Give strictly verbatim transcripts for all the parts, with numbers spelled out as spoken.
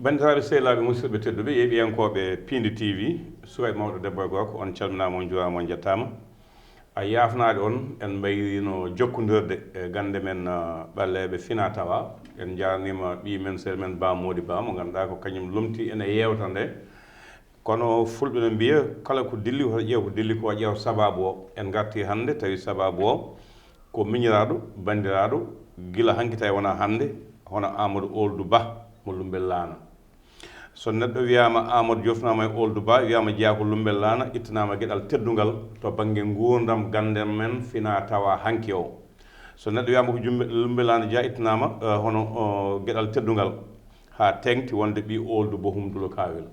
Banndiraaɓe, sehilaaɓe, musidɓe tedduɓe, yeeɓiyankooɓe Piindi T V, suway mawɗo debbo e gorko, on calminaama, on njuuraama, on njettaama. A yaafnaade on, en mbayrino jokkondirde e gannde men, ah, ɓaleeɓe fina tawa. En njaarniima ɓii men, sehil men, Ba Moodi Ba, mo ngannduɗaa ko kañum lomti en e yeewtere nde. Kono fulɓe no mbiya, kala ko dilli, hoto ƴeew ko dilli ko, ƴeew sabaabu o. En ngarti hannde, tawi sabaabu o ko miñiraaɗo, banndiraaɗo, gila hanki tawi wonaa hannde, hono Amadou Ould Ba mo Lummbel Laana. So neɗɗo wiyaama Amadou, jofnaama e Ould Ba, wiyaama jeyaa ko Lummbel Laana, ittanaama geɗal teddungal to bannge nguurndam gannde men fina tawa hanki o. So neɗɗo wiyaama ko Jumbe-, Lummbel Laana jeyaa, ittanaama, eh, hono, oh, geɗal teddungal haa teeŋti wonde ɓii Ould Ba Humdulo Kaawel.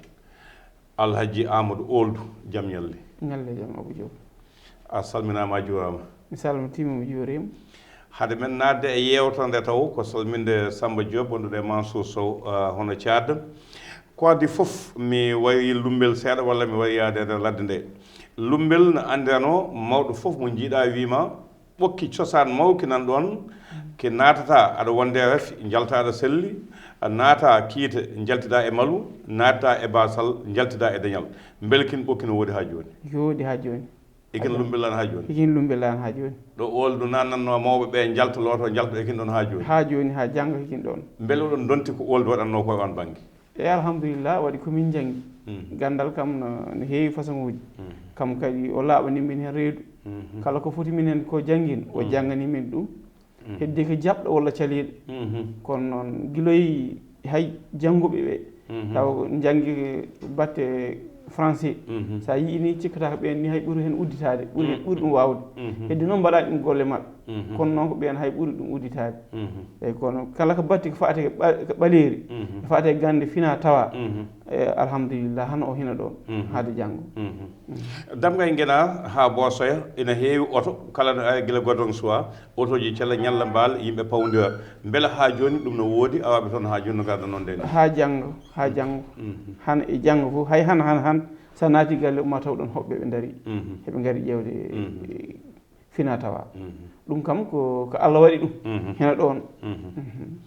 Alhaji Amadou Ould, jam ñalle. Ñalle jam, Abou Diop. A salminaama, a juuraama. Mi salmitiima, mi juuriima. Hade men naatde e yeewtere nde taw, ko salminde Samba Diop, wondude e Mansour Sow, ah, hono Tchad. Ko adii fof, mi wayi Lummbel seeɗa walla mi wayi yaade e nder ladde nde. Lummbel no anndiranoo mawɗo fof mo njiiɗaa wiima, ɓokki cosaan mawki nan ɗoon, ki naatata aɗa wonde e rafi, njalta aɗa selli, a naata kiite, njaltida e malu, naata e basal, njaltida e dañal. Mbele kin ɓokki no woodi haa jooni? Yooɗi haa jooni. Ikin Lummbel Laana haa jooni? Ikin Lummbel Laana haa jooni. Ɗo Ould naatnannoo mawɓe ɓe njalta looto, njalta ikin ɗoon haa jooni? Haa jooni, haa janngo ikin ɗoon. Mbele oɗon ndonti ko Ould waɗannoo ko e oon bannge? E alhamdulillah, waɗi ko min njanngi. Mhm. Ganndal kam no, no heewi façon uji. Mhm. Kam kadi o laaɓani min heen reedu. Mhm. Kala ko foti min heen ko janngin, o Mhm. janngani min ɗum. Mhm. Heddi ko jaɓɗo walla caliiɗo. Mhm. Kono noon, giloy hay jannguɓe ɓe, Mhm. taw njanngi batte français. Mhm. So a yii ni, cikkata ko ɓeen ni hay ɓuri heen udditaade, ɓuri, Mhm. ɓuri ɗum waawde. Mhm. Heddi noon mbaɗa ɗum golle maɓɓe. Mhm. Kono noon ko ɓeen hay ɓuri ɗum udditaade. Mhm. Eyi, kono kala ko batti ko faati e ɓa-, ko ɓaleeri, Mhm. ko faati e gannde fina tawa, Mhm. e alhamdulillah, hano o hina ɗoon, Mhm. haade janngo. Mhm. Mhm. Damgay Ngena haa Boosoya, ina heewi oto, kala no ari gila Godong Suwa, otooji cella ñalla mbaal, yimɓe pawndira. Mbele haa jooni ɗum no woodi, awaaɓe toon haa jooni no ngarda noon nde ni? Haa janngo, haa janngo. Mhm. Han e janngo fof, hay han, han, han, so a naati galle, umma taw ɗoon hoɓɓe ɓe ndarii. Mhm. Heɓe ngari ƴeewde Mhm. fina tawa. Mhm. Ɗum kam ko, ko Allah waɗi ɗum. Mhm. Hena ɗoon. Mhm. Mhm.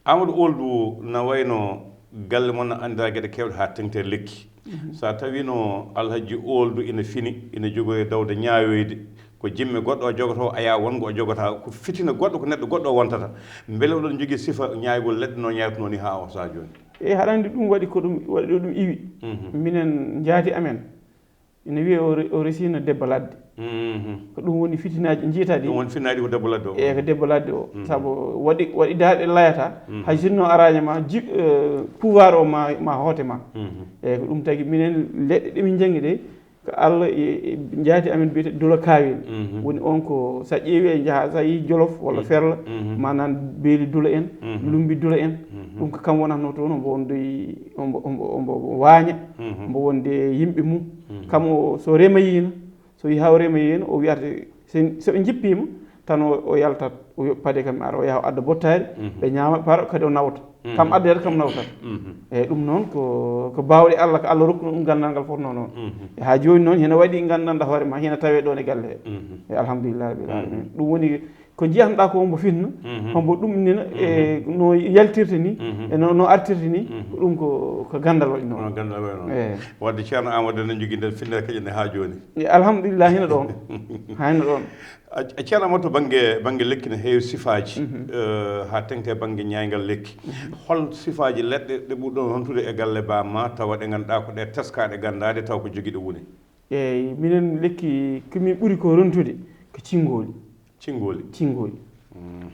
Amadou Ould, na wayno galle mon na anndira geɗe keewɗe haa teŋti e lekki. Mhm. So a tawino Alhaji Ould ina fini, ina jogori dawde ñaawoyde, ko jimme goɗɗo o jogotoo, aya wongo o jogotaa, ko fitina goɗɗo, ko neɗɗo goɗɗo o wontata. Mbele oɗon njogii sifa ñaayugol leɗɗe no ñaayrutunoo ni haa on sahaa jooni? E haɗa anndi ɗum waɗi ko ɗum, waɗi ɗo ɗum iwi. Mhm. Minen njaati amen. Ina wiyee o re-, o resiino debbo ladde. Mhm. Ko ɗum woni fitinaaji njiitaɗi. Ɗum woni fitinaaji ko debbo ladde o. Eyi, ko debbo ladde o. Mhm. Sabu waɗi, waɗi daaɗe layata, Mhm. hay sinno araani ma, ji-, eh, pouvoir o ma, ma hoote ma. Mhm. Eyi, ko ɗum tagi minen leɗɗe ɗe min njanngi ɗe, ko Allah e, e njaati amen biyeteeɗo Dula Kaawel. Mhm. Woni on ko so a ƴeewi e njaha, so a yii Jolof walla Mhm. Ferla, Mhm. maanaam Beeli Dula en, Mhm. Lumbi Dula en, Mhm. ɗum ko kam wonatno toon, omo wondoyi, omo, omo, omo waaña, Mhm. omo wonde e yimɓe mum. Mhm. Kam o, so rema yiino, so yi hawre ma yeen, o wiyata, sen-, so ɓe njippiima, tan o, o yaltat, o yoɓi paɗe kam, ara, o yaha o adda bottaari, Mhm. ɓe ñaama, para, kadi o nawta. Mhm. Kam addeede, kam nawtat. Mhm. Eyi, ɗum noon ko, ko baawɗe Allah, ko Allah rokkuno ɗum ganndal ngal fotnoo noon. Mhm. E haa jooni noon, hina waɗi nganndanɗaa hoore ma, hina tawee ɗoon e galle he. Mhm. E alhamdulillahi rabbil Mhm. alamin. Ɗum woni ko njiyatnoɗaa ko hombo fitna, Mhm. hombo ɗum nina, e Mhm. no yaltirta ni, Mhm. e no, no artirta ni, Mhm. ko ɗum ko, ko ganndal waɗi noon. Ko ganndal waɗi noon. Eyi. Wadde Ceerno Amadou ene jogii nden finnere kadi ne haa jooni. E, alhamdulillah, hino ɗoon. Haa hino ɗoon. A, a Ceerno Amadou, to bannge, bannge lekki ne heewi sifaaji, Mhm. eh, haa teŋti e bannge ñaaygal lekki. Mhm. Hol sifaaji leɗɗe ɗe ɓurɗon rontude e galle Ba Ma, tawa ɗe ngannduɗaa ko ɗe teskaaɗe, ganndaɗe, taw ko jogiiɗe wune? Eyi, minen lekki ko min ɓuri ko rontude ko cinngooli. Cinngooli. Cinngooli. Mhm.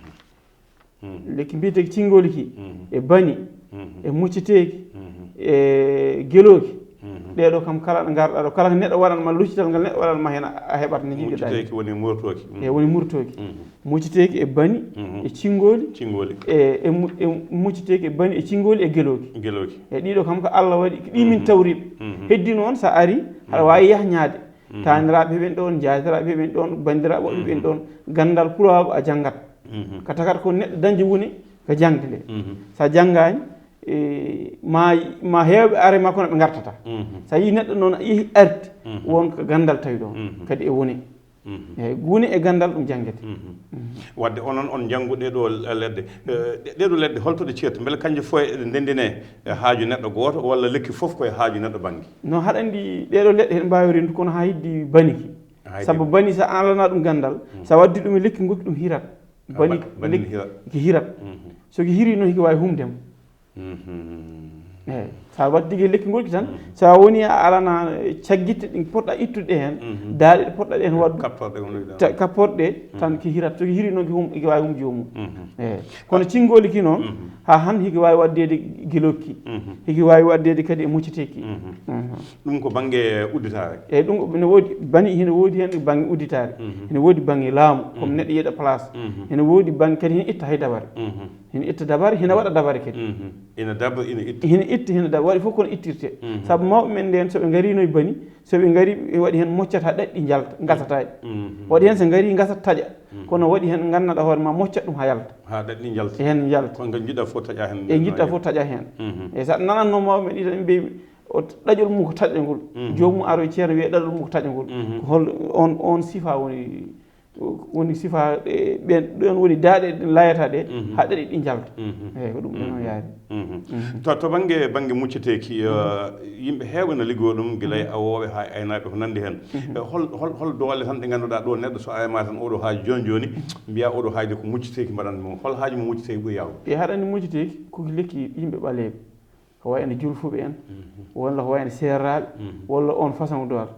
Mhm. Lekki mbiyeteeki cinngooli ki, Mhm. e bani, Mhm. e mucciteeki, Mhm. e gelooki. Mhm. Ɗee ɗoo kam kala ɗo ngarɗaa ɗo, kala ko neɗɗo waɗan ma, luccital ngal neɗɗo waɗan ma heen, a heɓat ne njiɗirɗaa. Mucciteeki woni murtooki. Mhm. E woni murtooki. Mhm. Mucciteeki e bani, Mhm. e cinngooli. Cinngooli. E, e mu-, e mucciteeki e bani, e cinngooli, e gelooki. Gelooki. E ɗii ɗoo kam ko Allah waɗi, ko ɗii min Mhm. tawri ɓe. Mhm. Heddi noon, so a arii, aɗa Mhm. waawi yahñaade. Mhm. Taaniraaɓe heɓen ɗoon, jaatiraaɓe heɓen ɗoon, banndiraaɓe woɓɓe heɓen Mhm. ɗoon. Ganndal pulaagu a janngat. Mhm. Ka tagat ko neɗɗo dañde woni ko jaŋde nde. Mhm. So a janngaani, e, ma, ma heewɓe are ma kono ɓe ngartata. Mhm. So a yii neɗɗo noon yehi arti, Mhm. won ko ganndal tawi ɗoon. Mhm. Kadi e woni. Eyyi, guuni e ganndal ɗum janngete. Wadde onon on njanngu ɗee ɗoo leɗɗe. Eh, ɗe- ɗee ɗoo leɗɗe holto ɗe ceerti? Mbele kanje fof eɗe ndenndine e haaju neɗɗo gooto, walla lekki fof koye haaju neɗɗo bannge? No, haɗa anndi ɗee ɗoo leɗɗe eɗe mbaawi rendude, kono haa heddi baniki. Haa heddi. Sabu bani, so a alana ɗum ganndal, so a waddi ɗum e lekki, ngokki ɗum hirat. Ah, bani, ba- bani lekki hirat. Ki hirat. So ki hiri noon, hiki waawi humde mo. Eyyi, so a waddi e lekki ngol ki tan, so a woni a alana caggitte ɗin poɗɗa ittude heen, daaɗe ɗe poɗɗa ɗen waɗ- Kapporɗe ko ndoyɗa. Ta- kapporɗe tan ki hirat, so ki hiri noon ki hum- ki waawi humde joomum. Eyyi, kono cingoli ki noon, haa han hiki waawi waddeede gilokki, hiki waawi waddeede kadi e mucciteki. Ɗum ko bannge udditaare. Eyyi, ɗum ko- ne woodi bani, hino woodi heen bannge udditaare, hino woodi bannge laamu, comme neɗɗo yeeɗa place, hino woodi bannge kadi hino itta hay dabare. Hino itta dabare, hino waɗa dabare kadi. Ina daba, ina itta. Hino itta, hino daba, waɗi fof kono ittirte. Sabu mawɓe men nden, so ɓe ngarino e bani, so ɓe ngari, ɓe waɗi heen moccata ɗaɗɗi njalta, ngasataɗi. Waɗi heen so ngari ngasat taƴa. Kono waɗi heen nganndanɗaa hoore ma moccat ɗum haa yalta. Haa ɗaɗɗi njalta. Heen njalta. Kono ngal jiɗɗa fof taƴa heen. E jiɗɗa fof taƴa heen. E so a nanatno mawɓe men ɗiɗo ɓe mbi, o ɗaƴol mum ko taƴagol. Joomum aro e ceerno wiya ɗaɗol mum ko taƴagol. Ko hol on, on sifa woni Woni sifa, e, ɓen, ɗon woni daaɗe ɗe layata ɗe, haa ɗaɗi ɗi njalta. Eyyi, ko ɗum ɗon o yaari. To, to bannge, bannge mucciteeki, eh, yimɓe heewɓe na liggoo ɗum, gila e awooɓe haa e aynaaɓe, ko nanndi heen. Eh, hol, hol, hol doole tan ɗe ngannduɗaa ɗo neɗɗo so ayma tan oɗo haaju jooni jooni, mbiya oɗo haaju ko mucciteeki mbaɗan mo. Hol haaju mo mucciteeki ɓuri yaawde? E haɗani mucciteeki ko lekki yimɓe ɓaleeɓe. Ko wayi no julfuɓe en, walla ko wayi no seeraaɓe, walla on façon doole.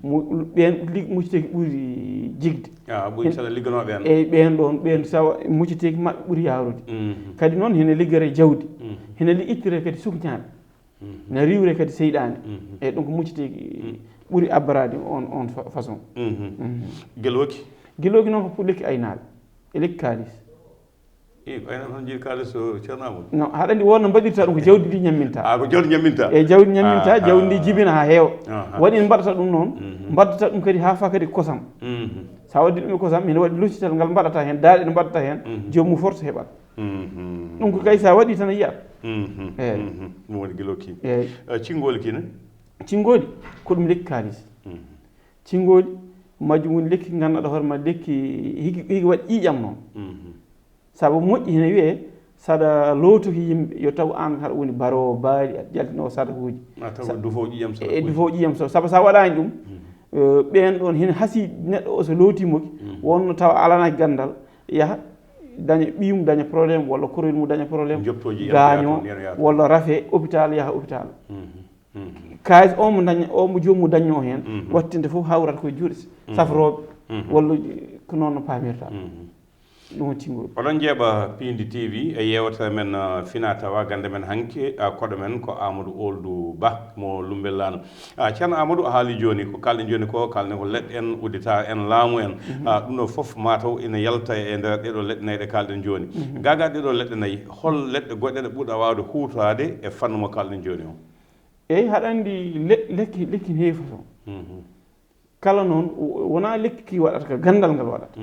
Mu- ɓeen lig- mucciteeki ɓuri jigde. Ah, ɓuri saɗa ligganooɓe en. Eyyi, ɓeen ɗoon, ɓeen sawa mucciteeki maɓɓe ɓuri yaarude. Kadi noon, hene liggere jawdi, hene li- ittire kadi sukñaaɓe, na riwre kadi seyɗaane. Eyyi, donc mucciteeki ɓuri abbaraade on, on fa- façon. Gelooki? Gelooki noon ko pour lekki aynaaɓe, e lekki kaalis. I, ko enen tan njiɗi kaalis o, Ceerno Amadou? No, haɗa anndi won no mbaɗirta ɗum, ko jawdi ndi ñamminta. Ah, ko jawdi ñamminta? E jawdi ñamminta, ah, jawdi ndi jibina haa heewa. Aha. Waɗi en mbaɗata ɗum noon, mbaɗata ɗum kadi haa faa kadi kosam. Sa waddi ɗum e kosam, ene waɗi loccital ngal mbaɗata heen, daaɗe ɗe mbaɗata heen, joomum force heɓat. Ɗum ko kay sa waɗi tan a yiyat. Eyi. Ɗum woni gilokki. Eyi. Eh, cingoli kine? Cingoli, ko ɗum lekki kaalis. Cingoli, majjum woni lekki ngannduɗaa hoore ma, lekki hiki, hiki waɗi ƴiiƴam noon. Sabu moƴƴi hene wiyee, saɗa lootuki yimɓe, yo taw aan haɗa woni baroowo baali, aɗa jaltinoo sadakuuji. A tawa dufoowo ƴiiƴam sadakuuji. E dufoowo ƴiiƴam sadakuuji. Sabu sa waɗaani ɗum, eh, ɓeen ɗoon hene hasii neɗɗo o so lootiima ki, wonno tawa alanaaki ganndal, yaha daña ɓiyum, daña problème, walla koroyel mum daña problème, gaañoo, walla rafe hôpital, yaha hôpital. Kaalis o mo daña, o mo joomum dañnoo heen, wattinde fof hawrata koye juuɗe safrooɓe, walla ko noon no paamirta. Ɗum o cingol. Oɗon njeeɓa Piindi T V e yeewtere men, uh, Fina Tawa. Gannde men hanki, uh, koɗo men ko Amadou Ould Bah mo Lumbellaano. Uh, Ceerno Amadou, a haali jooni, ko kaalɗen jooni ko, kaalɗen ko leɗɗe en, uddita en, laamu en. Uh, ɗum ɗo fof mataw ina yalta e nder ɗeɗo leɗɗe nayi ɗe kaalɗen jooni. Gaga ɗeɗo leɗɗe nayi, hol leɗɗe goɗɗe ɗe ɓurɗa waawde huutoraade e fannu mo kaalɗen jooni o? Eyi, haɗa anndi le-, lekki, lekki ne heewi façon. Kala noon, o-, wonaa lekki ki waɗata, ko ganndal ngal waɗata.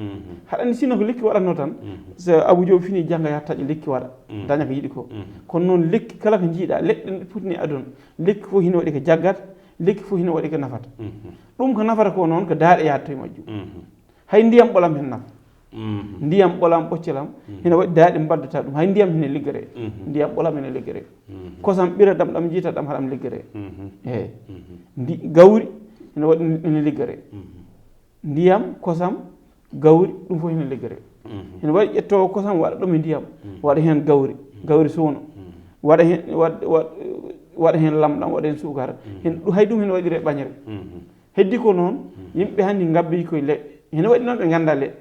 Haɗa anndi, sinno ko lekki waɗatnoo tan, so Abou Diop fini jannga, yaha taƴa lekki waɗa, daña ko yiɗi ko. Kono noon, lekki kala ko njiiɗa, leɗɗe ɗe poti ni aduna, lekki fof hino waɗi ko jaggata, lekki fof hino waɗi ko nafata. Ɗum ko nafata ko noon, ko daaɗe yahata e majjum. Hay ndiyam ɓolam hene nafa. Ndiyam ɓolam, ɓoccalam, hene waɗi daaɗe mbaddata ɗum. Hay ndiyam hene liggoree. Ndiyam ɓolam hene liggoree. Kosam ɓireɗam ɗam, njiitaɗam haɗam liggoree. Eyi. Ndi gawri ene waɗi, ene liggoree. Ndiyam, kosam, gawri, ɗum fof ene liggoree. Ene waɗi ƴettoowo kosam, waɗa ɗum e ndiyam, waɗa heen gawri, gawri suuno, waɗa heen, waɗ-, waɗ-, waɗa heen lamɗam, waɗa heen suukara. Heen ɗum, hay ɗum ene waɗiree ɓañre. Heddi ko noon, yimɓe hannde ngabbii koye leɗɗe. Hene waɗi noon ɓe nganndaa leɗɗe.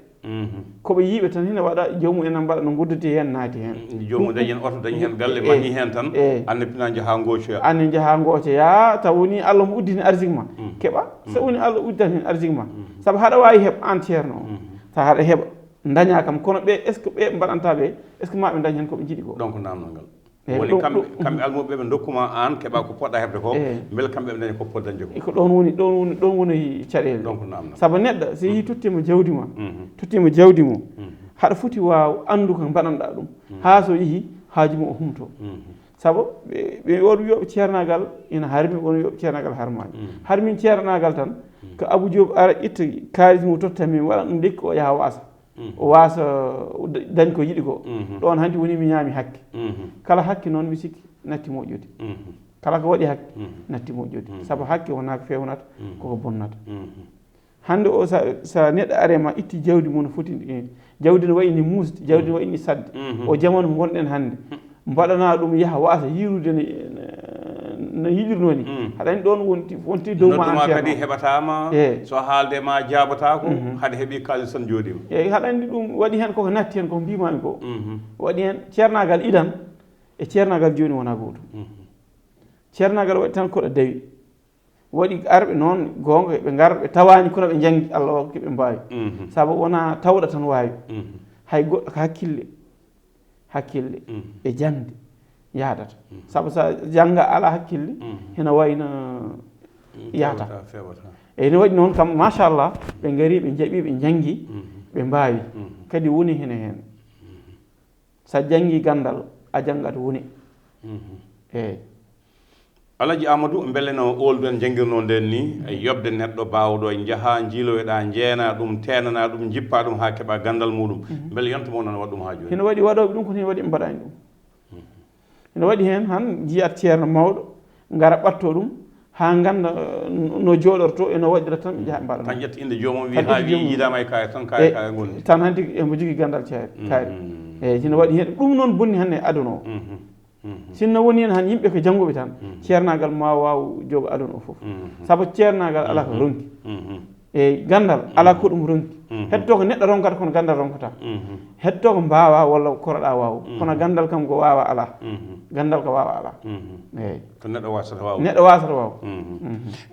Ko ɓe yiiɓe tan, hene waɗa joomum en mbaɗa no nguddete heen, naati heen. Joomum dañi heen oto, dañi heen galle, mahi heen tan, eyi. Aan ne pina njaha ngoocoya. Aan ne njaha ngoocoya, taw woni Allah mo uddini arzik ma. Keɓa, so woni Allah uddani heen arzik ma. Sabu haɗa waawi heɓ aan ceerno o. Taw haɗa heɓa, daña kam, kono ɓe, est-ce que ɓe mbaɗanta ɓe, est-ce que ma ɓe dañ heen ko ɓe njiɗi ko? Donc, naamnal ngal. Eyi, woni ɗum, kamɓe, ɗum, kamɓe almuɓe ɓe ndokku ma aan, keɓa ko poɗɗa heɓde ko, mbele kamɓe ɓe daña ko poɗɗa dañde ko. E ko ɗoon woni, ɗoon woni, ɗoon woni caɗeele. Donc, naamnal. Sabu neɗɗo, so yii tottiima jawdi ma, tottiima jawdi mum, haɗa foti waaw anndu ko mbaɗanɗaa ɗum. Haa so yehii, haaju mum o humto. Sabu ɓe, ɓe won wiyoɓe ceernaagal ina harmi, won wiyoɓe ceernaagal harmaani. Harmin ceernaagal tan, Ko Abou Diop ara itta kaalis mum totta min waɗa ɗum lekki o yaha waasa. O waasa o da- dañ ko yiɗi ko. Ɗoon hanti woni mi ñaami hakke. Kala hakke noon mi sikki natti moƴƴude. Kala ko waɗi hakke natti moƴƴude. Sabu hakke wonaa ko feewnata, koko bonnata. Hannde o sa, sa neɗɗo are ma itti jawdi mum no foti, eh, jawdi no wayi ni muusde, jawdi no wayi ni sadde. O jamanu mo ngonɗen hannde. Mbaɗana ɗum yaha waasa yiirude no, no yiɗirnoo ni. Haɗa anndi ɗoon wonti, wonti dow ma. Nodduma an kadi ceerno. Heɓataama, eh, so haalde ma jaabotaako, hade heɓi kaalis tan jooɗiima. Eyi, haɗa anndi ɗum waɗi heen koko natti heen, ko mbiimaami ko. Waɗi heen ceernaagal idan e ceernaagal jooni wonaa gootum. Ceernaagal waɗi tan koɗa dawi. Waɗi arɓe noon goonga ɓe ngar ɓe tawaani kono ɓe njanngi Allah o ko ɓe mbaawi. Sabu wonaa tawɗa tan waawi. Hay goɗɗo ko hakkille, hakkille e jaŋde yahdata. Sabu so a jannga alaa hakkille, hino wayno yahata. Feewata, feewata. Eyi, no waɗi noon kam, machallah, ɓe ngari, ɓe njaɓi, ɓe njanngi, ɓe mbaawi. Kadi woni hene heen. So a janngii ganndal, a janngat woni. Eyi. Alaji Amadou, mbele no oolduɗen njanngirnoo ndeen ni, e yoɓde neɗɗo baawɗo njaha njiiloyoɗa, njeena ɗum, teenana ɗum, njippa ɗum haa keɓa ganndal muɗum. Mbele yonto mo onon waɗ ɗum haa jooni? Hino waɗi waɗooɓe ɗum, kono hino waɗi ɓe mbaɗaani ɗum. Hino waɗi heen han njiyat ceerno mawɗo, ngara ɓatto ɗum, haa ngannda, eh, no jooɗorto, e no waɗira tan, ɓe njaha ɓe mbaɗa. Tan ƴetta innde joomum, wi tan haa ƴetta wi joomum. Yiidaama e kaari tan, kaari, eh, kaari ngoni. Tan hanti emo jogii ganndal ceer-, kaari. Eyi, hino waɗi heen. Ɗum noon bonni hannde e aduna o. Sinno woni heen han yimɓe ko jannguɓe tan, ceernaagal ma waaw joogo aduna o fof. Sabu ceernaagal alaa ko ronki. E ganndal, alaa ko ɗum ronki. Heddotoo ko neɗɗo ronkata, kono ganndal ronkata. Heddotoo ko mbaawaa walla ko koroɗaa waaw, kono ganndal kam ko waawaa alaa. Ganndal ko waawaa alaa. Eyi. Ko neɗɗo waasata waaw. Neɗɗo waasata waaw.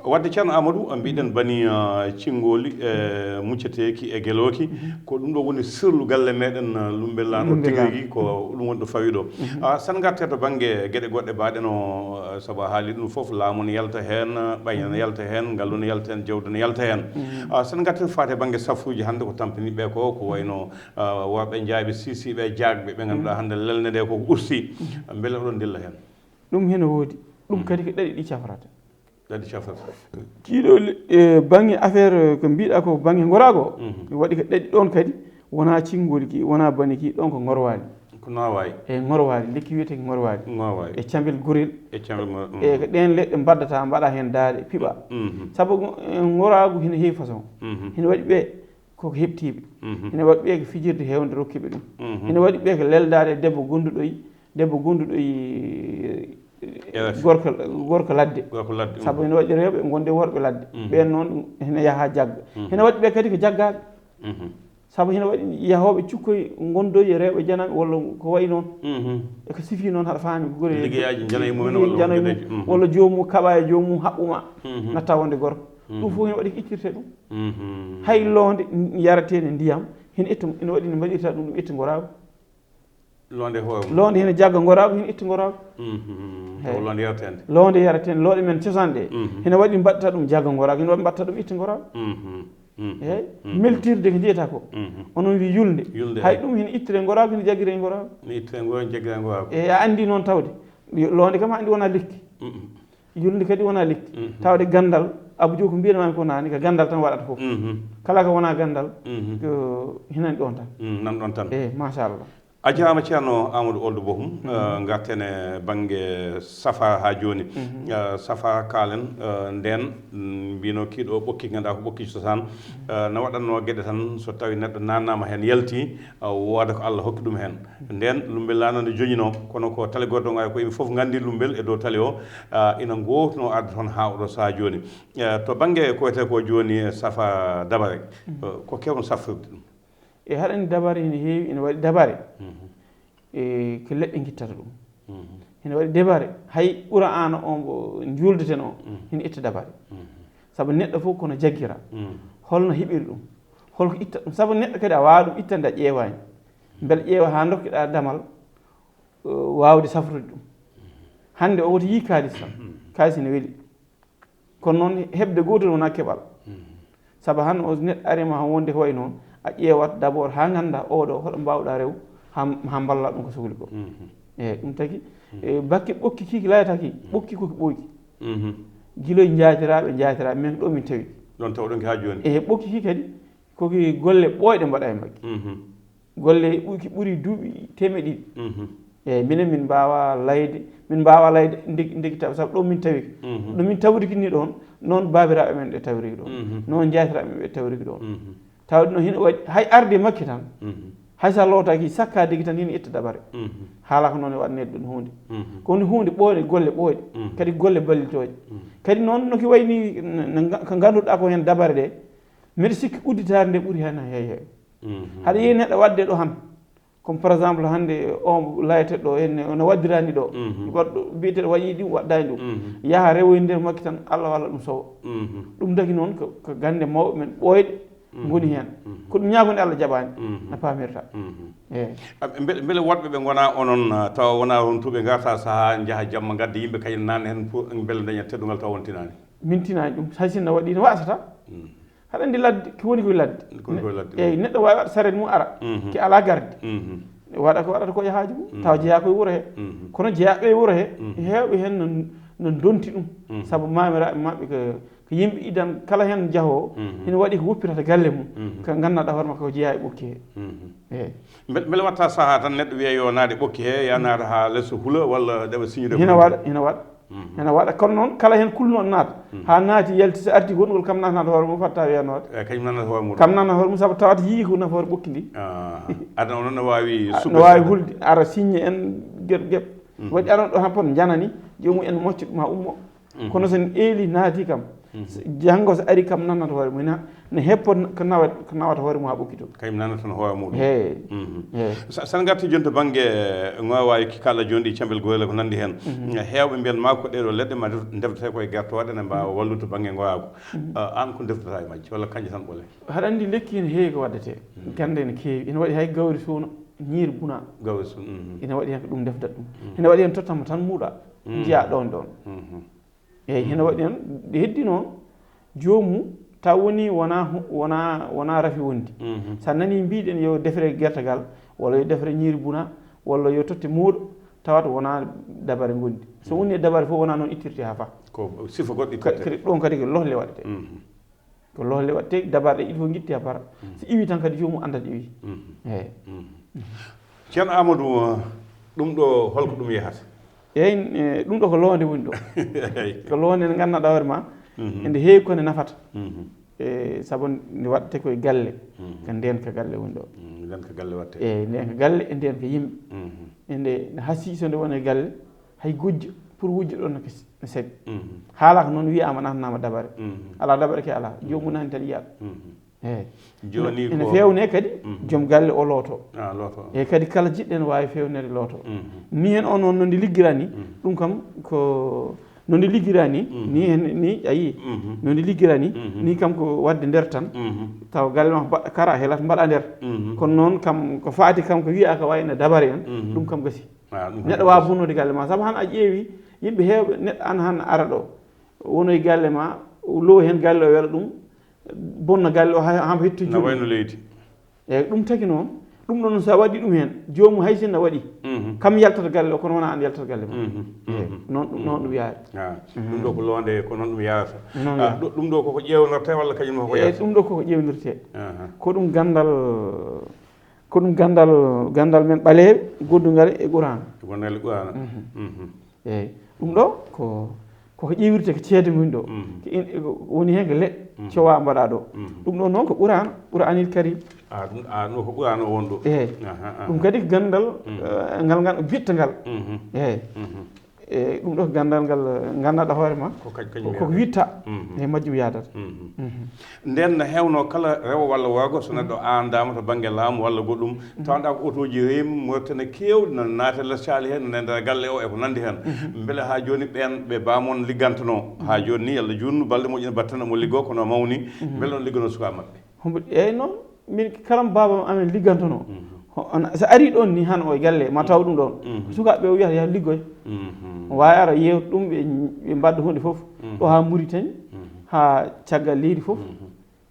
Waɗde Ceerno Amadou, mbiɗen bani, ah, cinngooli, eh, mucceteeki e gelooki. Ko ɗum ɗo woni sirlu galle meɗen, ah, Lummbel Laan o. Lummbel Laan. Tigi rigi ko ɗum woni ɗo fawi ɗo. Ah, sen ngartee to bannge geɗe goɗɗe mbaɗe no, ah, sabu a haali ɗum fof, laamu ne yalta heen, ɓayne ne yalta heen, ngallu ne yalta heen, jawdi ne yalta heen. Ah, sen ngartee faati e bannge safuuji hannde ko tampini ɓe ko, ko wayno, ah, worɓe njaaɓe siisiiɓe e jaagɓe ɓe ngannduɗaa hannde lelnde nde koko usti. Mbele oɗon ndilla heen? Ɗum hene woodi. Ɗum kadi ko ɗaɗi ɗi cafrata. Ɗaɗi cafrata. Ɗiɗo le-, e, bannge affaire, eh, ko mbiɗa ko bannge ngoraago. Mi waɗi ko ɗaɗi ɗoon kadi, wonaa cinngooli ki, wonaa bani ki, ɗoon ko ngorwaali. Ko ngorwaali. E ngorwaali, lekki wiyetee ko ngorwaali. Ngorwaali. E cambel gorel. E cambel gorel. E ko ɗeen leɗɗe mbaddata, mbaɗa heen daade, piɓa. Sabu, eh, ngoraagu hino heewi façon. Hino waɗi ɓe koko heɓtiiɓe. Hino waɗi ɓe ko fijirde heewnde rokkiiɓe ɗum. Hino waɗi ɓe ko leldaade e debbo gonduɗo e debbo gonduɗo e, e, gorko, gorko ladde. Gorko ladde. Sabu ene waɗi rewɓe gonde worɓe ladde. Ɓeen noon ene yaha jagga. Ene waɗi ɓe kadi ko jaggaaɓe. Sabu ene waɗi yahooɓe cukkoy gondoy e rewɓe janaaɓe walla ko wayi noon. E ko sifi noon haɗa faami gure. Liggeyaaji janaaɓe mumen walla janaaɓe mum, walla joomum kaɓa e joomum haɓɓuma. Natta wonde gorko. Ɗum fof ene waɗi ko ittirte ɗum. Hay loonde yaretee ndiyam, hino itta, ene waɗi no mbaɗirta ɗum, ɗum itta ngoraagu. Loonde hoore mum. Loonde hino jagga ngoraagu, hino itta ngoraagu. Eyi. Ko loonde yareteende. Loonde yareteende, looɗe men cosaan ɗe. Hino waɗi mbaɗta ɗum jagga ngoraagu, hino waɗi mbaɗta ɗum itta ngoraagu. Eyi. Meltirde ko njiyata ko. Onon wi yulnde. Yulnde, hay eyi. Ɗum hino ittire ngoraagu, hino jaggire ngoraagu. Hino ittire ngoraagu, jaggire ngoraagu. Eyi, a anndi noon tawde. Yo-, loonde kam a anndi wonaa lekki. Yulnde kadi wonaa lekki. Tawde ganndal, Abou Diop ko mbiyanmaami ko naane, ko ganndal tan waɗata fof. Kala ko wonaa ganndal, ko hinani ɗoon tan. Nan ɗoon tan. Eyi, machallah. A jaaraama Ceerno Amadou Ould Bohum, eh, ngarten e bannge safara haa jooni. Eh, safara kaalen, eh, ndeen, mm, mbino kii ɗo ɓokki ngannduɗaa ko ɓokki cosaan. Eh, no waɗatnoo geɗe tan, so tawii neɗɗo naannaama heen yaltii, eh, wooda ko Allah hokki ɗum heen. Ndeen Lummbel Laan ne joñinoo, kono ko tali gordo ngaa ko yimɓe fof nganndi Lummbel e dow tali o, eh, ina ngoowtunoo arde toon haa oɗo sahaa jooni. Eh, to bannge ko wiyetee ko jooni, eh, safara dabare, eh, ko keewno safrirde ɗum? E haɗani dabare ene heewi, ene waɗi dabare. E ko leɗɗe ngittata ɗum. Ene waɗi dabare, hay Qur'aana o mbo njuuldeten o, ene itta dabare. Sabu neɗɗo fof kono jaggira. Holno heɓiri ɗum? Holko itta ɗum? Sabu neɗɗo kadi a waawaa ɗum ittande a ƴeewaani. Mbele ƴeewa haa ndokkeɗaa damal, eh, waawde safrude ɗum. Hannde o woto yii kaalis tan. Kaalis ene weli. Kono noon, heɓde gootel wonaa keɓal. Sabu hannde o neɗɗo ari ma wonde ko wayi noon, a ƴeewat d'abord haa nganndaa oɗo hoɗo mbaawɗaa rew, haa, haa mballaa ɗum ko sohli ko. Eeyi, ɗum tagi, e, bakke ɓokki kii layata kii, ɓokki ko ki ɓooyki. Giloy njaatiraaɓe, njaatiraaɓe, min ko ɗo min tawi. Ɗon taw ɗon ki haa jooni. E ɓokki ki kadi ko ki golle ɓooyɗe mbaɗa e makki. Golle ɓuki ɓuri duuɓi temeɗe ɗiɗi. Eyyi, minen min mbaawa layde, min mbaawa layde ndigi ndigi taw sabu ɗo min tawi ki. Ɗo min tawri ki ni ɗon, noon baabiraaɓe men ɓe tawri ki ɗon, noon jaatiraaɓe men ɓe tawri ki ɗon. Tawde noon hino waɗi hay arde makki tan, hay so a lootaaki sakka digi tan hino itta dabare. Haala ko noon e waɗa neɗɗo ɗum huunde. Ko woni huunde ɓooyɗe, golle ɓooyɗe, kadi golle ballitooje. Kadi noon no ki wayi ni ko ngannduɗaa ko heen dabare ɗe, mbeɗa sikki udditaare nde ɓuri heen hay hay. Haɗa yiya neɗɗo waɗde ɗo han, comme par exemple hannde o layete ɗo enne ono waddirani ɗo goɗɗo biyeteɗo waɗi ɗum waɗdani ɗum, yaha rewoyde nder makki tan, Allah walla ɗum sowa. Ɗum dagi noon ko gannde mawɓe men ɓooyɗe ngoni heen. Ko ɗum ñaagonde Allah jaɓaani. No paamirta. Eyi. Mbele woɗɓe ɓe ngona onon tawa wona hontuɓe ngarta saha njaha jamma ngadda yimɓe kañum nan heen pour mbele daña teddungal tawa on tinani? Min tinani ɗum, hay sinno waɗi no wasata. Haɗa anndi ladde ko woni koye ladde. Eyyi, neɗɗo wawi waɗa saret mum ara ki ala garde, waɗa ko waɗata ko e haaju mum tawa jeeya koye wuuro he. Kono jeeyaɓe e wuuro he, hewɓe hen no donti ɗum. Saabu mamiraɓe mabɓe ko yimɓe idan kala hen jaahowo hino waɗi ko woppirata galle mum, ko gandanɗa hoore makko ko jeeya e ɓokki he. Eyyi. Mbele watta saaha tan neɗɗo wiya yo naade ɓokki he, ya naata ha less hula walla ɗeɓa signude? Hino waɗa, hino waɗa. Ene waɗa kono noon kala heen kulnooɗo naata, haa naati yalti so arti gonngol kam naatanaata hoore mum fatta wiyanoode. Eyi, kañum nanata hoore mum. Kam nanata hoore mum sabu tawata yii ko nafoore ɓokki ndi. Ah, aduna o noon no waawi sugga no waawi hulde ara signe en geɓ geɓ. Waɗi aron ɗo han pot njanani joomum en mocca ɗum haa ummo. Kono so en eeli naati kam, janngo so ari kam nanata hoore mum ina ne heppo ko nawat ko nawata hoore mum haa ɓokki to. Kañum nanata no hoore muɗum. He. He. Sa- Sen ngarti jooni to bannge eh, ŋoowaay ki kala jooni ɗi cembel goyla ko nanndi heen. Heewɓe mbiyan ma ko ɗeɗo leɗɗe ma ndef- ndefte ko e gertooɗe ne mbaawa wallude to bannge ŋooyaagu. Ah, aan ko ndeftata e majje walla kañƴe tan ɓole? Haɗa anndi lekki ene heewi ko waɗdetee. Gannde ene keewi, ene waɗi hay gawri suuno, ñiiri buna. Gawri suuno. Ene waɗi heen ko ɗum ndefdat ɗum. Ene waɗi heen tottam tan muuɗa, njiya ɗoon ɗoon. Eyyi, hino waɗi noon, heddi noon joomum taw woni wona wona wona rafi wondi. So a nani mbiɗen yo defre gertagal, walla yo defre ñiiri buna, walla yo totte muuɗo, tawata wona dabare gondi. So woni e dabare fof wona noon ittirte ha fa. Ko sifa goɗɗo ittirte. Kadi ɗon kadi ko lohle waɗete. Ko lohle waɗete, dabarɗe ɗiɗi fof gitti ha para. So iwi tan kadi joomum andat iwi. Eyyi. Ceerno Amadou, ɗum ɗo holko ɗum yahata? Eyi, ɗum ɗo ko loonde woni ɗo. Ko loonde nde nganndanɗaa hoore ma ende heewi ko nde nafata. E sabu nde waɗte koye galle, ko ndeen ka galle woni ɗo. Ndeen ka galle waɗte. Eyi, ndeen ka galle e ndeen ka yimɓe. Ende hasi so nde woni e galle, hay gujjo pour wujjo ɗon no saɗi. Haalaka noon wiyaama natanaama dabare. Alaa dabare ke alaa, joomum nani tan yiyaat. Eyyi. Jooni ene feewne kadi joom galle o looto. Ah, looto. Eyyi, kadi kala jiɗɗo ene waawi feewnede looto. Ni hen on on no nde liggira ni, ɗum kam ko no nde liggira ni, ni hen ni ayi. No nde liggira ni, ni kam ko wadde nder tan. Taw galle ma baɗɗa kara helat mbaɗa nder. Kono noon kam ko faati kam ko wiya ka wayno dabare en, ɗum kam gasi. Neɗɗo waawa bonnode galle ma sabu han a ƴeewi yimɓe heewɓe neɗɗo an han ara ɗo wono e galle ma low hen galle o wela ɗum bonna galle o hamba hetto joni wayno leydi. Eyyi, ɗum tagi noon, ɗum ɗon so a waɗi ɗum heen joomum hay sinno waɗi kam yaltata galle o kono wona an yaltata galle ma. Eyyi, noon ɗum noon ɗum yaari. Ɗum ɗo ko loonde ko noon ɗum yaarata. Ɗum ɗo koko ƴeewnirte walla kañum koko yaarata? Ɗum ɗo koko ƴeewnirte. Ko ɗum gandal ko ɗum gandal gandal men ɓaleeɓe goddungal e qur'an. Gandal e qur'an. Eyyi, ɗum ɗo ko koko ƴeewirte ko ceede ngon ɗo. Woni heen ko leɗɗe cowa mbaɗa ɗo. Ɗum ɗo noon ko qur'an, qur'anil karim. A ɗum a ɗum ko qur'an o won ɗo. Eyyi. Ɗum kadi ko gandal ngal ngal bitta ngal. Eyyi. E ɗum ɗo ko gandal ngal gandanɗa hoore ma koko witta e majjum yadata. Nden no hewno kala rewo walla worgo so neɗɗo andama to banggue laamu walla goɗɗum tawanɗa ko otoji reemi moritene kewɗi no naate less caali hen no nder galle o e ko nandi hen. Beele ha joni ɓen ɓe bamon liggantano ha joni ni yalla junnu balɗe moƴƴina batten omo liggo kono mawni. Beele on liggano suka mabɓe? Hombo eyyi noon min kala mo baaba amen liggantonoo. So arii ɗoon ni han o e galle ma taw ɗum ɗoon ko sukaaɓe ɓe o wiyata yaha liggoy. O waawi ara yeewta ɗum ɓe mbaɗda huunde fof ɗo haa Muritani haa caggal leydi fof.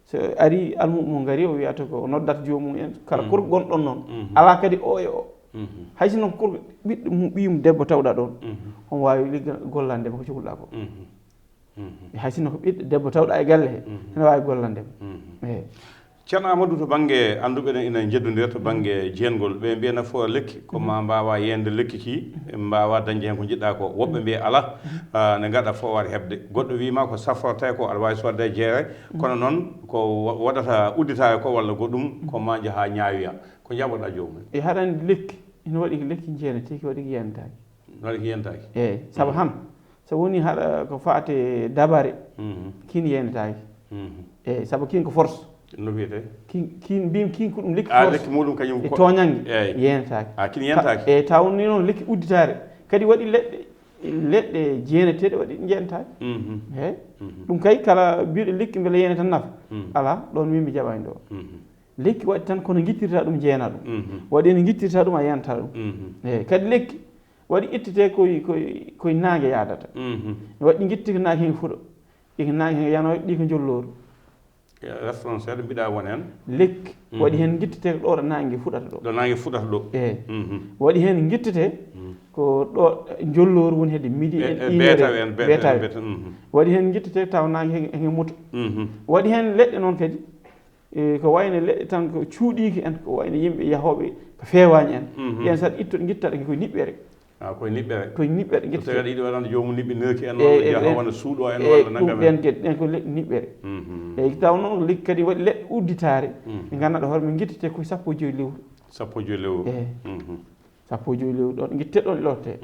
So arii almuɓɓe mum ngarii o wiyata ko o noddata joomum en kala korko gonɗon noon alaa kadi o e o. Hay sinno ko korko ɓiɗɗo mum ɓiyum debbo tawɗa ɗoon omo waawi ligga gollande ma ko cohluɗa ko. Hay sinno ko ɓiɗɗo debbo tawɗo e galle he, ene waawi gollande mo. Eeyi. Ceerno Amadou, to bannge annduɓe ne ina njeddondira to bannge jeengol, ɓe mbiya nafoore lekki ko ma mbaawa yeñde lekki ki, mbaawa dañde heen ko njiɗɗa ko. Woɓɓe mbiya alaa, ah, ne ngaɗa foowaade heɓde. Goɗɗo wii ma ko safrata ko aɗa waawi soodde e jeere, kono noon ko wa- waɗata udditaare ko walla goɗɗum ko ma njaha ñaawoya. Ko njaɓoɗa joomum? E haɗande lekki, ina waɗi ko lekki jeeneteeki, waɗi ko yeñtaaki. Waɗi ko yeñtaaki. Eeyi, sabu han so woni haɗa ko faati dabare, kin yeñtaaki. Eeyi, sabu kin ko force. No wiyetee? Kin, kin mbimi kin ko ɗum lekki force. Lekki muɗum kañum ko tooñannge. Eeyi. Yeñtaaki. A kin yeñtaaki. Eeyi, taw ni noon lekki udditaare kadi waɗi leɗɗe, leɗɗe jeeneteeɗe waɗi jeñtaaki. Eeyi. Ɗum kay kala mbiɗo lekki mbele yeñe tan nafa. Alaa, ɗoon min mi jaɓaani ɗo. Lekki waɗi tan kono ngittirta ɗum jeena ɗum. Waɗi ene ngittirta ɗum a yanta ɗum. Eeyi, kadi lekki waɗi ittete koye koye koye naange yaadata. Waɗi ɗi ngitti ko naange heen fuɗa. Ɗi ko naange heen yano ɗi ko njolloori. Restaurant seeɗa mbiɗa won heen. Lekki waɗi heen ngittete ko ɗo ɗo naange fuɗata ɗo. Ɗo naange fuɗata ɗo. Eeyi. Waɗi heen ngittete ko ɗo njolloori woni hedde midi en e beetawe en beetawe. Waɗi heen ngittete taw naange heen heen muta. Waɗi heen leɗɗe noon kadi. E ko wayno leɗɗe tan ko cuuɗiiki en, ko wayno yimɓe yahooɓe ko feewaani en. Ɓeen saɗa itto ngittaɗe ko niɓɓere. A koye niɓɓere. Koye niɓɓere ngittaɗe. Tawi aɗa yiɗi waɗande joomum niɓɓinirki en walla jaha wona suuɗo en walla nangam en. Ɗen kadi ɗen ko leɗɗe niɓɓere. Eyi taw noon lekki kadi waɗi leɗɗe udditaare. Ɗe ngannduɗaa hoore mum ngittete koye sappo e joyi lewru. Sappo e joyi lewru. Eyi. Sappo e joyi lewru ɗon ngitte ɗon lorte.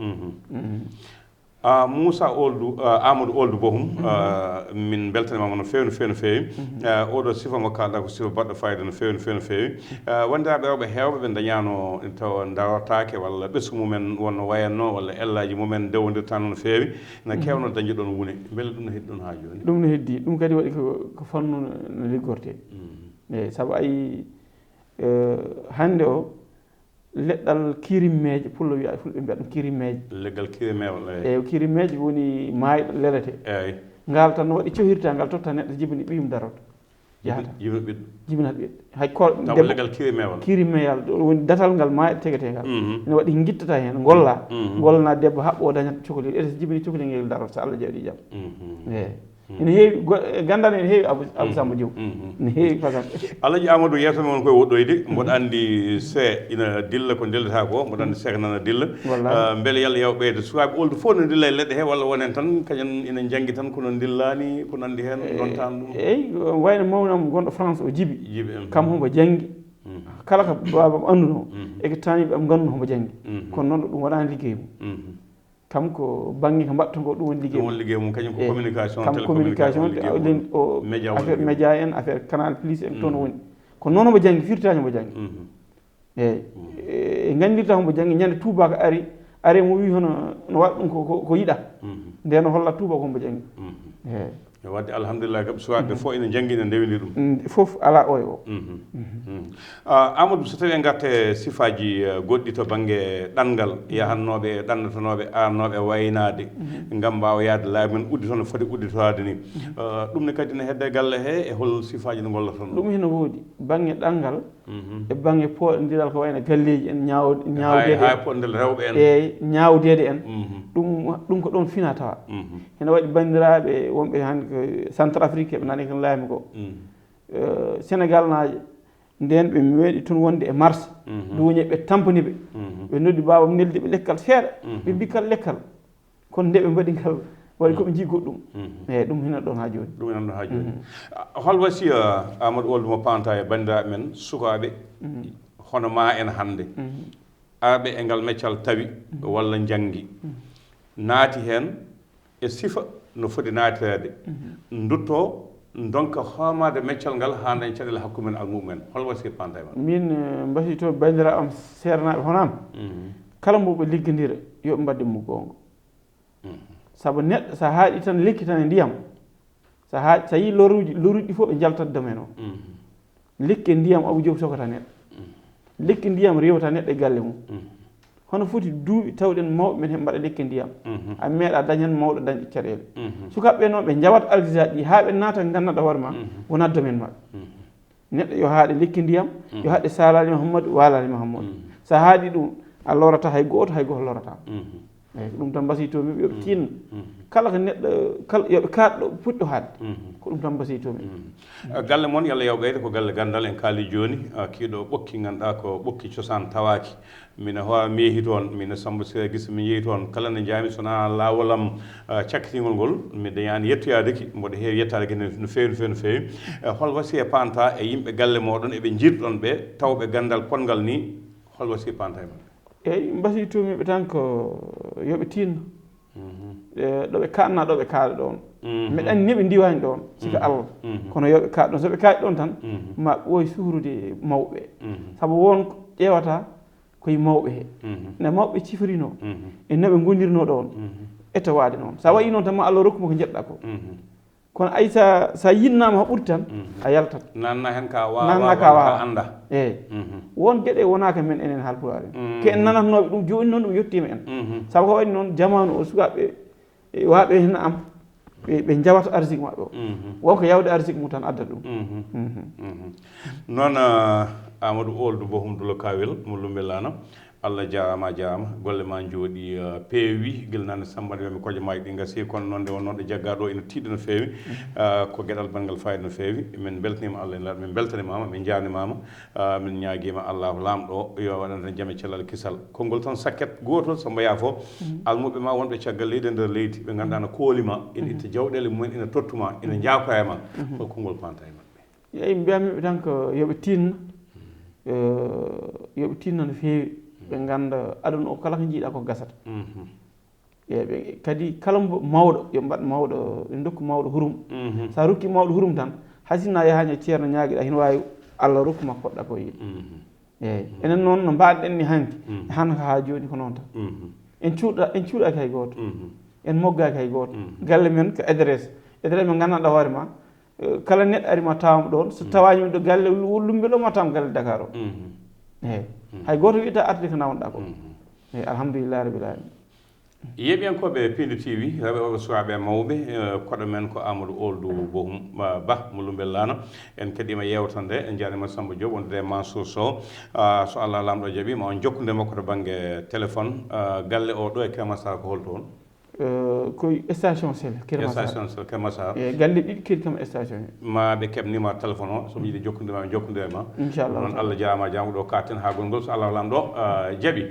Ah, Moussa Oldou, ah, Amadou Oldou Bohum, ah, min mbeltanimaama no feewi, no feewi, no feewi. Ah, oɗo sifa mo kaalɗa ko sifa baɗɗo fayida no feewi, no feewi, no feewi. Ah, wanndiraaɓe rewɓe heewɓe ɓe ndañaano tawa ndarotaake walla ɓesngu mumen wonno wayanno walla ellaaji mumen ndewondirtaano no feewi, na keewno dañde ɗoon wune. Mbele ɗum no heddi ɗoon haa jooni? Ɗum no heddi. Ɗum kadi waɗi ko, ko fannu no, no liggortee. Eeyi, sabu ayi, eh, hannde o, leɗɗal kirimmeeje, pullo wiya, fulɓe mbiya ɗum kirimmeeje. Leggal kirimmeewal, eeyi. Eeyi, kirimmeeje woni maayɗo lelete. Eeyi. Ngal tan no waɗi cohirta, ngal totta neɗɗo, jibini ɓiyum darot. Jahata. Jibina ɓiɗɗo. Jibina ɓiɗɗo. Hay ko taw debbo leggal kirimmeewal. Kirimmeewal, ɗo woni datal ngal maayɗo tegeteegal. Ina waɗi ngittata heen, ngolla. Ngollana debbo haɓɓo o dañat cokoli. Ete so jibini cokoli ngel darot, so Allah jaɓi jam. Eeyi. Ina heewi go- e ganndal ene heewi Abou Abou Samba Diop. Ina heewi façon. Alhaji Amadou, yeeso men won koye woɗɗoyde. Mboɗo anndi see ina dilla ko ndillata ko, mboɗo anndi seek nana dilla. Wallaahi. Ah, mbele yalla yaw ɓeyde sukaaɓe oldu fof no ndilla e leɗɗe he walla wonen tan kañum ina njanngi tan kono ndillaani ko nanndi heen, ndontaan ɗum? Eeyi, wayno mawnam gonɗo France o Jibi. Jibi en. Kam hombo janngi. Kala ko baabam annduno e ko taaniiɓe am ngannduno hombo janngi. Kono noon ɗum waɗaani liggey mum. Kam ko bannge ko mbaɗto ngo, ɗum woni liggey mum. Ɗum woni liggey mum, kañum ko communication, télécommunication, o média en, affaire Canal Plus en, toon woni. Ko noon omo janngi, firtaani omo janngi. Eeyi. E nganndirta omo janngi, ñande tuubaako ari, ari mo wii hono no waɗa ɗum ko, ko, ko yiɗa. Nde no holla tuubaako omo janngi. Eeyi. E waɗde alhamdulillah kam suwaaɓe fof ina njanngi ina ndewini ɗum. Fof alaa oyo o. Ah, Amadou, so tawii en ngartii e sifaaji, eh, goɗɗi to bannge ɗanngal, yahannooɓe e ɗannotonooɓe, arannooɓe e waynaade, ngam mbaawa yahde laabi men uddito no foti udditoraade ni. Ah, ɗum ne kadi ne hedde galle he, e hol sifaaji no ngolloton? Ɗum hino woodi, bannge ɗanngal, e bannge pooɗondiral ko wayno galleeji en, ñaaw-, ñaawdeede en. Hay pooɗondiral rewɓe en. Eeyi, ñaawdeede en. Ɗum, ɗum ko ɗoon fina tawa. Hino waɗi banndiraaɓe wonɓe hannde ko Centrafrique, ɓe nani ko laami ko. Eh, Senegalnaajo, ndeen ɓe meeɗi toon wonde e mars, duuñe ɓe tampani ɓe. Ɓe noddi baaba neldi ɓe lekkal seeɗa, ɓe mbi kal lekkal. Kono nde ɓe mbaɗi ngal, waɗi ko ɓe njii goɗɗum. Eeyi, ɗum hino ɗoon haa jooni. Ɗum hino ɗoon haa jooni. Ah, hol wasiya, Amadou Ould, mo panta e banndiraaɓe men sukaaɓe hono ma en hannde? Arɓe e ngal meccal tawi walla njanngi, naati heen e sifa no foti naatireede, ndutto ndonka hoomaade meccal ngal haa daña caɗeele hakkunde men e almuɓe men. Hol wasiya panta e maɓɓe? Min, eh, mbasiyto banndiraaɓe am seernaaɓe hono am, kala mbo ɓe liggondira, yo ɓe mbaɗde mo goonga. Sabu neɗɗo, so a haaɗi tan lekki tan e ndiyam, so a haaɗi, so a yii loruuji, loruuji ɗi fof ɓe njaltat domaine o. Lekki e ndiyam Abou Diop sokata neɗɗo. Lekki ndiyam rewata neɗɗo e galle mum. Hono foti duuɓi tawɗen mawɓe men heɓe mbaɗa lekki ndiyam. A meeɗa dañ heen mawɗo dañɗo caɗeele. Sukaaɓe ɓe noon ɓe njawat argisa ɗi haa ɓe naata nganndanɗaa hoore ma wonaa domaine maɓɓe. Neɗɗo yo haaɗe lekki ndiyam, yo haaɗe salaali Mahammadu, waalaali Mahammadu. So a haaɗi ɗum, a lorata hay gooto, hay gooto lorata. Eeyi, ko ɗum tan mbasiytoo-mi, yo ɓe tinno. Kala ko neɗɗo, kala, yo ɓe kaaɗ ɗo puɗɗo haɗde. Ko ɗum tan mbasiytoo-mi. Galle mon, yo Allah yaw ɓeyde, ko galle ganndal. En kaali jooni, kiiɗo ɓokki ngannduɗaa ko ɓokki cosaan tawaaki. Mino howa mi yehi toon, mino Samba Sira Gisa mi yehi toon. Kala nde njaami so wonaa laawol am cakkitingol ngol, mi dañaani yettoyaade ki, mboɗo heewi yettaade ki no feewi, no feewi, no feewi. Hol wasiya panta e yimɓe galle mooɗon, eɓe njiiduɗon ɓe, tawɓe ganndal potngal nii, hol wasiya panta e maɓɓe? Eeyi, mbasiytoo-mi ɓe tan ko yo ɓe tinno. Ɗo ɓe kaaɗnaa, ɗo ɓe kaaɗa ɗoon. Mbeɗa anndi ne ɓe ndiwaani ɗoon, sika Allah. Kono yo ɓe kaaɗ ɗoon. So ɓe kaaɗi ɗoon tan, ma ɓooy suhrude mawɓe. Sabu won ko ƴeewata ko e mawɓe he. No mawɓe ciforinoo, e no ɓe ngondirnoo ɗoon, e tawaade noon. So a waɗii noon tan, ma Allah rokku ma ko njiɗ-ɗaa ko. Kono ay sa, sa yiɗnaama haa ɓurti tan, a yaltat. Naatna heen ka waawa, naatna ka waawa, annda. Eeyi. Won geɗe wonaa ka men enen Haalpulaar en. Ko en nanatnooɓe ɗum, jooni noon ɗum yettiima en. Sabu ko waɗi noon, jamaanu o, sukaaɓe e waaɓe heen am, ɓe, ɓe njawata arsik maɓɓe o. Won ko yawde arsik mum tan addata ɗum. Noon, Amadou Ould Bohum Dulo Kawel mo Lumbe Laana, Allah jaaraama, a jaaraama. Golle ma njooɗi, peewi, gila naane Samba, nde mi koƴe maaji ɗi ngasi, kono noon nde wonnoo ɗo jaggaa ɗo ina tiiɗi no feewi. Ko geɗal banngal faayiida no feewi. Min mbeltaniima Allah e Nulaaɗo, min mbeltanimaama, min njaarnimaama. Min ñaagiima Allaahu Laamɗo o yo waɗan en jam e cellal kisal. Konngol tan sakket gootol, Samba Yaafo, almuɓɓe ma wonɓe caggal leydi e nder leydi, ɓe ngannduɗaa no kooli ma, ina itta jawɗeele mumen, ina tottu ma, ina njaakoya ma. Hol konngol panta e maɓɓe? Eeyi, mbiyatmi ɓe tan ko yo ɓe tinno, yo ɓe tinno no feewi, ɓe ngannda aduna o kala ko njiiɗaa ko gasata. Eeyi, ɓe kadi kala mbo-, mawɗo, yo ɓe mbaɗ mawɗo, ɓe ndokku mawɗo hurum. So a rokki mawɗo hurum tan, hay sinno a yahaani e ceerno ñaagiɗaa, hino waawi Allah rokku ma ko poɗɗaa ko yiide. Eeyi, enen noon no mbaɗ-ɗen ni hanki, e hannde haa jooni ko noon tan. En cuuɗa-, en cuuɗaaki hay gooto, en moggaaki hay gooto. Galle men ko adresse, adresse mo nganndanɗaa hoore ma, kala neɗɗo ari ma tawam ɗoon, so tawaani ɗo galle Lumbe ɗo, ma tawam galle Dakar o. Eeyi, hay gooto wiyata arde ko nawanɗaa ko. Eeyi, alhamdulillahi rabbil alamin. Yeeɓiyankooɓe Piindi T V, rewɓe, worɓe, sukaaɓe e mawɓe, koɗo men ko Amadou Ould Bohum Bah mo Lumbe Laana. En keɗiima yeewtere nde, en njaarniima Samba Diop wondude e Mansour Sow. So Allah Laamɗo jaɓii, ma on jokkondir makko to bannge téléphone. Galle o ɗo e Keur Massar ko holto won? Ko e station Shell Keur Massar. Station Shell Keur Massar. E galle ɗiɗi keɗi kam e station. Ma ɓe keɓ numéro téléphone o, so ɓe njiɗi jokkondir ma, ɓe njokkondira e ma. Inchallah. Noon, Allah jaaraama, jaaraama, ɗo kaaɗten haa gongol, so Allah Laamɗo jaɓii.